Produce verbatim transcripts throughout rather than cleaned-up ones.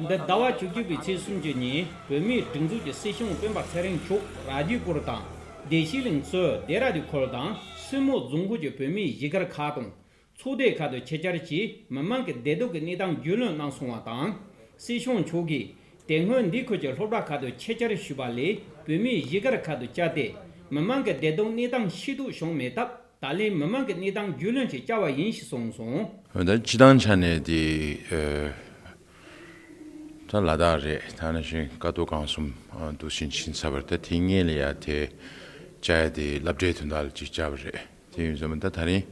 འདི་ཟླ་བ་བཅུ་གཅིག་པའི་ཚེས་སུམ་ཅུ་ཉིན་བོད་མིའི་སྒྲིག་འཛུགས་ཀྱི་སྲིད་སྐྱོང་སྤེན་པ་ཚེ་རིང་མཆོག་ར་ཇི་པུར་དང་བདེ་སྐྱིད་གླིང་གཙོས་བདེ་ར་ཌི་ཁུལ་དང་སྲིན་མོ་རྫོང་ཁུལ་གྱི་བོད་མིའི་གཞིས་སྒར་ཁག་དང་། ཚོགས་སྡེ་ཁག་ཏུ་ཆེད་བཅར་གྱིས་མི་མང་གི་བདེ་སྡུག་གི་གནས་སྟངས་རྒྱུས་ལོན་གནང་སོང་བ་དང་། སྲིད་སྐྱོང་མཆོག་གིས་དེ་སྔོན་འདི་ཁུལ་གྱི་སློབ་གྲྭ་ཁག་ཏུ་ཆེད་བཅར་ཞུས་པ་ལས་བོད་མིའི་གཞིས་སྒར་ཁག་ཏུ་བཅར་ཏེ་མི་མང་གི་བདེ་སྡུག་གནས་སྟངས་ཤེས་རྟོགས་བྱུང་མེད་སྟབས། ད་ལན་མི་མང་གི་གནས་སྟངས་རྒྱུས་ལོན་ཞིག་བྱ་བ་ཡིན་ཞེས་གསུངས་སོང་། འོན་ཏེ་སྤྱི་བཏང་ཆ་ནས་དེ་ཨ་ད་ལ་དྭགས་རེད། ད་ནང་བཞིན་ཀ་རྡོ་རྐང་གསུམ་ཨ་འདུག་སེ་ཕྱིན་ཚར་བ་རེད། ད་དེ་སྔོན་ལ་ཡ་དེ་བཅར་ཡ་དེ་སློབ་གྲྭའི་དོན་དག་ལ་ཅིག་བཅར་བ་རེད། དེ་ཡིན་ཙང་ད་ད་རིང་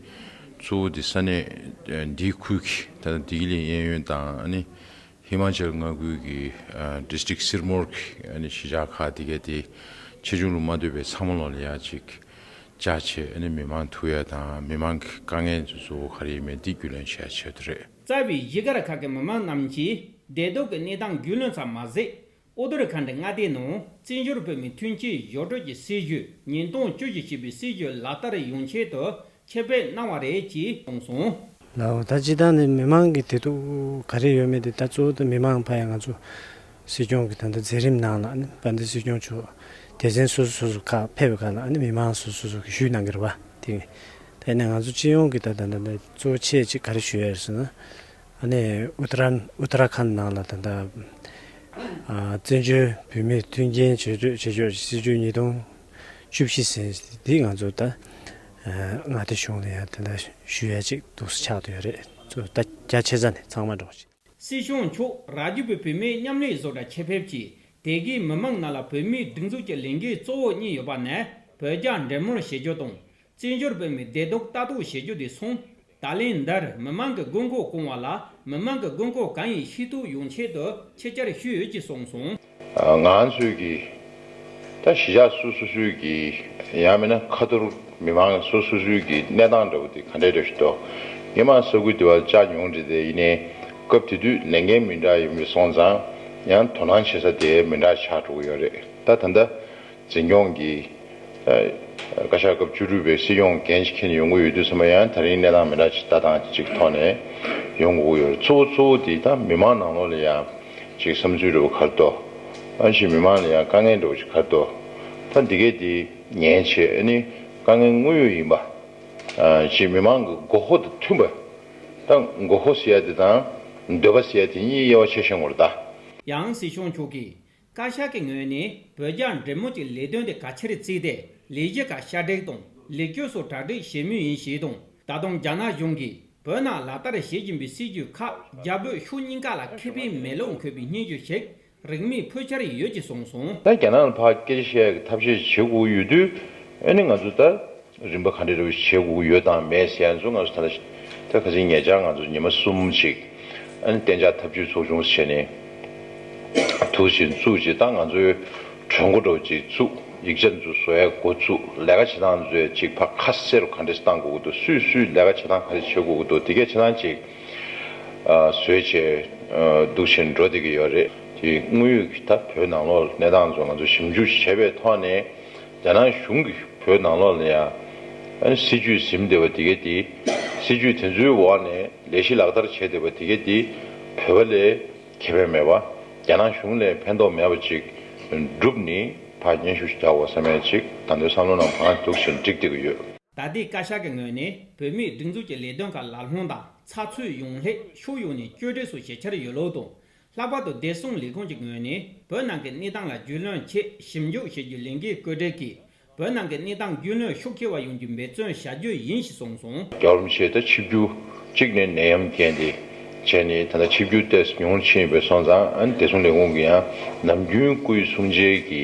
གཙོ་བོ་དེ་ས་གནས་ཨ་འདིའི་ཁུལ་གྱི་ད་ལྡི་ལི་གཡས་གཡོན་དང་ཨ་ནི་ཧི་མ་ཅལ་མངའ་ཁུལ་གྱི་ཨ་ཌི་སི་ཊིག་སིར་མོར་གྱི་ཨ་ནི་གཞིས་ཆགས་ཁག་དེ་གའི་དེ་ཆེ་ཆུང་ལ་མ་ལྟོས་པའི་ཚང་མ་ལོག་ལ་ཡ་ཅིག་བཅར་བྱས་ཨ་ནི་མི་མང་ཐུག་ཡ་དང་མི་མང་གི་དཀའ་ངལ་ཚོ་གཙོ་བོ་ག་རེ་ཡིན་མིན་དེ་རྒྱུས་ལོན་བྱེད་ཡ་ཆེད་དུ་རེད། རྩ་བའི་གཞིས་སྒར་ཁག་གི་མི་མང་རྣམས་ཀྱིས་བདེ་སྡུག་གི་གནས་སྟངས་རྒྱུས་ལོན་ཙམ་མ་ཟད། ཨུ་ཏར་ཁཱན་ཌི་མངའ་སྡེའི་ནང་བཙན་བྱོལ་བོད་མིའི་མཐུན་རྐྱེན་ཡོངས་བསྒྲགས་ཀྱི་སྲིད་བྱུས་ཉིས་སྟོང་བཅུ་བཞི་ཞེས་པའི་སྲིད་བྱུས་ལག་བསྟར་ཡོང་ཆེད་དུ་ཆེད་ཕེབས་གནང་བ་རེད་ཅེས་གསུངས་སོང་། ལའོ། ད་སྤྱིར་བཏང་ནས་མི་མང་གི་བདེ་སྡུག་ག་རེ་ཡོད་མེད་དེ་ད་གཙོ་བོ་ད་མི་མང་ཕ་ཡ་ང་ཚོ་སྲིད་སྐྱོང་གི་ད་ལྟ་མཛད་རིམ་ནང་ལ་ནི་དཔལ་ལྡན་སྲིད་སྐྱོང་མཆོག་སྡེ་ཚན་སོ་སོ་སོ་སོ་ཁག་ཕེབས་པའི་སྒང་ལ་ནི་མི་མང་སོ་སོ་སོ་སོ་གིས་ཞུས་གནང་གི་རེད་བ། དེ་ནས་ད་ནས་ང་ཚོ་སྤྱི་ཡོངས་ཀྱི་ད་ད་ད་ད་གཙོ་བོ་ཆེ་ཅིག་ག་རེ་ཞུ་ཡ་རེད་ཟེར་ན། ཨ་ནི་ཨུ་ཏ་རན་ཨུ་ཏ་ར་ཁཱན་ནང་ལ་ད་ལྟ་ཨ་བཙན་བྱོལ་བོད་མིའི་མཐུན་རྐྱེན་བྱེད་སྤྱོད་བྱེད་ཕྱོགས་སྲིད་བྱུས་ཉིས་སྟོང་བཅུ་བཞི་ཟེར་འདི་ང་ཚོ་ད་ཨ་མངའ་སྡེ་གཞུང་ལ་ཡང་ད་ལྟ་ཞུ་ཡ་ཅིག་འདུག་སེ་ཆགས་བསྡད་ཡོད་རེད། ཚོ་ད་རྒྱ་ཆེ་ས་ནས་ཚང་མ་འགྲོ་ཞིག་སྲིད་སྐྱོང་མཆོག་ར་ཇི་པུར་བོད་མིའི་མཉམ་ལས་བཟོ་གྲྭ་ཆེད་ཕེབས་ཀྱིས་དེ་གའི་མི་མང་རྣམས་ལ་བོད་མིའི་སྒྲིག་འཛུགས་ཀྱི་ལས་འགན་གཙོ་བོ་གཉིས་ཡོད་པ་ནས་བོད་རྒྱ་འབྲེལ་མོལ་བྱེད་རྒྱུ་དང་། བཙན་བྱོལ་བོད་མིའི་བདེ་སྡུག་ལྟ་རྟོག་བྱེད་རྒྱུ་དེ་སོང་། ད་ལན་འདིར་མི་མང་གི་དགོས་མཁོ་སྐོང་བ་ལ་མི་མང་གི་དགོས་མཁོ་གང་ཡིན་ཤེས་རྟོགས་ཡོང་ཆེད་དུ་ཆེད་བཅར་ཞུས་ཡོད་ཅེས་གསུངས་སོང་། ང་ཚོས་ཀྱི་ད་གཞིས་ཆགས་སོ་སོ་སོའི་གི་ཡང་མིན་ན་ཁ་ཐོར་མི་མང་སོ་སོ་སོའི་གི་གནས་སྟངས་འདྲ་བོ་དེ་ག་འདྲས་འདྲ་ཞིག་འདུག་ངས་མ་ས་ཁུལ་དེ་བ་བཅར་མྱོང་རེད་དེ། ཡིན་ནའི་སྐབས་དེ་དུས་ལས་འགན་མི་འདྲ་ཡིན་པའི་སོང་ཙང་ཡང་དོ་སྣང་བྱེད་ས་དེ་མི་འདྲ་ཆགས་འགྲོ་གི་ཡོད་རེད། ད་ད་ལྟ་འཛིན་སྐྱོང་གི་ཨ་བཀའ་ཤག་སྐབས་བཅུ་དྲུག་པའི་སྲིད་སྐྱོང་འགན་ཞིག་འཁྱེར་ནས་ཡོང་གི་ཡོད་དུས་ཙམ་པ་ཡང་ད་རིང་གནས་སྟངས་མི་འདྲ་ཅིག་ལྟ་སྟངས་ཅིག་ཐོག་ནས་ཡོང་དགོས་ཀྱི་ཡོད་རེད། གཙོ་བོ་གཙོ་བོ་དེ་ད་མི་མང་ནང་ལོགས་ལ་ཡང་ཅིག་བསམ་ཚུལ་འདྲ་བོ་ག་རེ་འདུག་ཨ་ཅིག་མི་མང་ལ་ཡང་དཀའ་ངལ་འདྲ་བོ་ཅིག་ག་རེ་འདུག་ད་འདི་གས་དེ་ཉན་བྱས་ཨ་ནི་དཀའ་ངལ་དངོས་ཡོད་ཡིན་པ་ཨ་ཅིག་མི་མང་གི་དགོས་མཁོ་དང་མཐུན་པ། ད་དགོས་མཁོ་ཟེར་ཡ་དེ་དང་འདོད་པ་ཟེར་ཡ་དེ་གཉིས་དབྱེ་བ་ཕྱེ་ཤེས་དགོས་རེད་ད། ཡང་སྲིད་སྐྱོང་མཆོག་གིས། བཀའ་ཤག་གི་ངོས་ནས་བོད་རྒྱ་འབྲེལ་མོལ་གྱི་ལས་དོན་དེ་གལ་ཆེར་བརྩིས་ཏེ་ལས་གཞི་ཁག་ཤར་སྒྲིག་དང་ལེགས་བཅོས་སོགས་གྲ་སྒྲིག་བྱེད་མུས་ཡིན་ཞེས་དང་། ད་དུང་རྒྱ་ནག་གཞུང་གིས་བོད་ནང་ལག་བསྟར་བྱེད་བཞིན་པའི་སྲིད་བྱུས་ཁག་རྒྱ་བོད་ཕྱོགས་གཉིས་ཀ་ལ་ཁེ་ཕན་མེད་ལུགས་འཁོད་པའི་སྙན་ཞུ་ཞིག་རིན་མེད་ཕུལ་འཆར་ཡོད་ཅེས་གསུངས་སོང་། ད་རྒྱ་ནག་ལ་ཕར་སྐད་ཆ་བཤད་ཡག་གི་ཐབས་ཤེས་བྱེད་དགོས་ཡོད་དུས་ཨ་ནི་ང་ཚོ་ད། རིམ་པ་ག་འདྲ་རེ་བྱེད་དགོས་ཀྱི་ཡོད་དང་མེད་ཟེར་ཡ་ཚོ་ང་ཚོ་ད་ལྟ་ད་ཁ་སང་ཉེ་ཆར་ང་ཚོ་ཉི་མ་གསུམ་ཅིག་ཨ་ནི་གཏན་འཇགས་ཐབས་ཇུས་ཚོགས་ཆུང་བྱས་ནས་དུ་ཞིག་བཙུགས་ཅིག་ད་ང་ཚོའི་གྲོས་འགོ་འདྲ་བོ་ཅིག་བཙུགས། ཡིག་ཆ་འདི་ཚོ་བཟོ་ཡ་འགོ་བཙུགས། ལས་ཀ་བྱེད་སྟངས་ཚོ་ཅིག་ཕར་ཁ་གསལ་རུ་ག་འདྲས་བཏང་དགོས་ཀྱི་འདུག་སུས་སུས་ལས་ཀ་བྱེད་སྟངས་ག་རེ་བྱེད་དགོས་ཀྱི་འདུག་དེ་གས་བྱེད་སྟངས་ཅིག་ཨ་བཟོས་བྱས་ཨ་འདུག་བྱས་འགྲོ་བསྡད་ཀྱི་ཡོད་རེད། དེ་དངོས་ཡོད་ཀྱི་ད་བོད་ནང་ལོགས་གནས་སྟངས་ཚོ་ང་ཚོ་ཞིབ་འཇུག་བྱས་པའི་ཐོག་ནས། རྒྱ་ནག་གཞུང་གིས་བོད་ནང་ལོགས་ལ་ཡང་ཨ་ནི་སྲིད་ཇུས་ཟིན་བསྡད་པ་དེ་གས་དེ་སྲིད་ཇུས་དེ་ཚོའི་འོག་ནས་ལས་གཞི་ལག་བསྟར་བྱས་བསྡད་པ་དེ་གས་དེ་བོད་པ་ལ་ཁེ་ཕན་མེད་པ། རྒྱ་ནག་གཞུང་ལ་ཕན་ཐོགས་མེད་པ་ཅིག་བསྒྲུབས་ནས་ཕར་སྙན་ཞུ་ཞིག་རྒྱག་དགོས་བསམ་ཡས་ཅིག་ད་དུང་བསམ་བློ་ནང་གང་འདུག་བཞིན་འགྲིག་བསྡད་ཀྱི་ཡོད། ད་ལྟའི་བཀའ་ཤག་གི་ངོས་ནས་བོད་མིའི་སྒྲིག་འཛུགས་ཀྱི་ལས་དོན་ཁག་ལམ་ལྷོང་དང་ཚགས་ཚུད་ཡོང་སླད་ཕྱོགས་ཡོངས་ནས་བཅོས་སྒྲིག་སོགས་བྱེད་འཆར་ཡོད་ལུགས་དང་། ལྷག་པར་དུ་བདེ་སྲུང་ལས་ཁུངས་ཀྱི་ངོས་ནས་བོད་ནང་གི་གནས་སྟངས་ལ་རྒྱུས་ལོན་ཆེད་ཞིབ་འཇུག་བྱེད་རྒྱུའི་ལས་འགན་བཀོད་སྒྲིག་གིས་བོད་ནང་གི་གནས་སྟངས་རྒྱུས་ལོན་ཤུགས་ཆེ་བ་ཡོང་རྒྱུ་འབད་བརྩོན་བྱ་རྒྱུ་ཡིན་ཞེས་གསུངས་སོང་། རྒྱལ་བ་རིན་པོ་ཆེ་ད་ཆིབས་བསྒྱུར་གཅིག་ནས་ནད་ཡམས་རྐྱེན་དེ་བྱས་ནས་ད་ལྟ་ཆིབས་བསྒྱུར་ཏོག་ཙམ་ཉུང་ཕྱིན་པའི་སོང་ཙང་ཨ་ནི་བདེ་སྲུང་ལས་ཁུངས་ཀྱི་ཡང་ནམ་རྒྱུན་སྐུའི་གསུང་མཇལ་གྱི་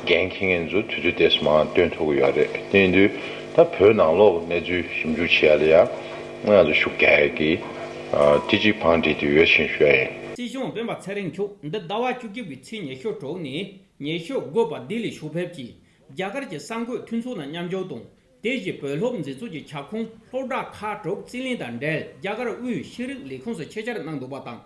འགན་འཁྱེར་མཁན་ཚོ་དུས་ཚོད་ཏོག་ཙམ་མང་བཏོན་ཐུབ་ཀྱི་ཡོད་རེད། དེ་ཡིན་དུས་ད་བོད་ནང་ལོགས་གནས་ཚུལ་ཞིབ་འཇུག་བྱེད་ཡ་ལ་ཡང་ང་ཚོ་ཤུགས་རྒྱག་ཡ་གི་ཨ་དེ་གཅིག་བང་སྒྲིག་དེ་ཡོད་ཕྱིན་ཞུ་ཡ་ཡིན། སྲིད་སྐྱོང་སྤེན་པ་ཚེ་རིང་མཆོག་འདི་ཟླ་བ་བཅུ་གཅིག་པའི་ཚེས་ཉི་ཤུ་དྲུག་ནས་ཉི་ཤུ་དགུ་བར་ལྡི་ལི་ཕྱོགས་ཕེབས་ཀྱིས་རྒྱ་གར་གྱི་གསར་འགོད་མཐུན་ཚོགས་དང་མཉམ་ཞུགས་དང་། དེ་བཞིན་བོད་སློབ་འཛིན་ཚོགས་ཀྱི་ཁྱབ་ཁོངས་སློབ་གྲྭ་ཁག་དྲུག་རྩིས་ལེན་དང་འབྲེལ་རྒྱ་གར་དབུས་ཤེས་རིག་ལས་ཁུངས་སུ་ཆེད་བཅར་གནང་འདུག་པ་དང་།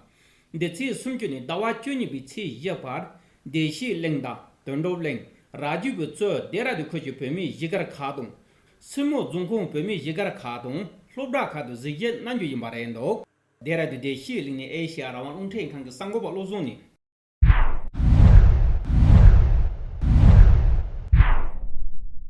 འདི་ཚེས་སུམ་ཅུ་ནས་ཟླ་བ་བཅུ་གཉིས་པའི་ཚེས་བཞི་བར་བདེ་སྐྱིད་གླིང་དང་དོན་གྲུབ་གླིང་། ར་ཇུ་བོད་གཙོས་བདེ་ར་ཌི་ཁུལ་གྱི་བོད་མིའི་གཞིས་སྒར་ཁག་དང་། སྲིན་མོ་རྫོང་ཁོངས་བོད་མིའི་གཞིས་སྒར་ཁག་དང་སློབ་གྲྭ་ཁག་ཏུ་གཟིགས་ཞིབ་གནང་རྒྱུ་ཡིན་པ་རེད་འདུག། ལྡེ་ར་ལྡུན་ཏེ་ཤེས་ཡོན་གླིང་ནས་ཨེ་ཤེ་ཡ་རང་དབང་རླུང་འཕྲིན་ཁང་གི་གསར་འགོད་པ་བློ་བཟང་ནས་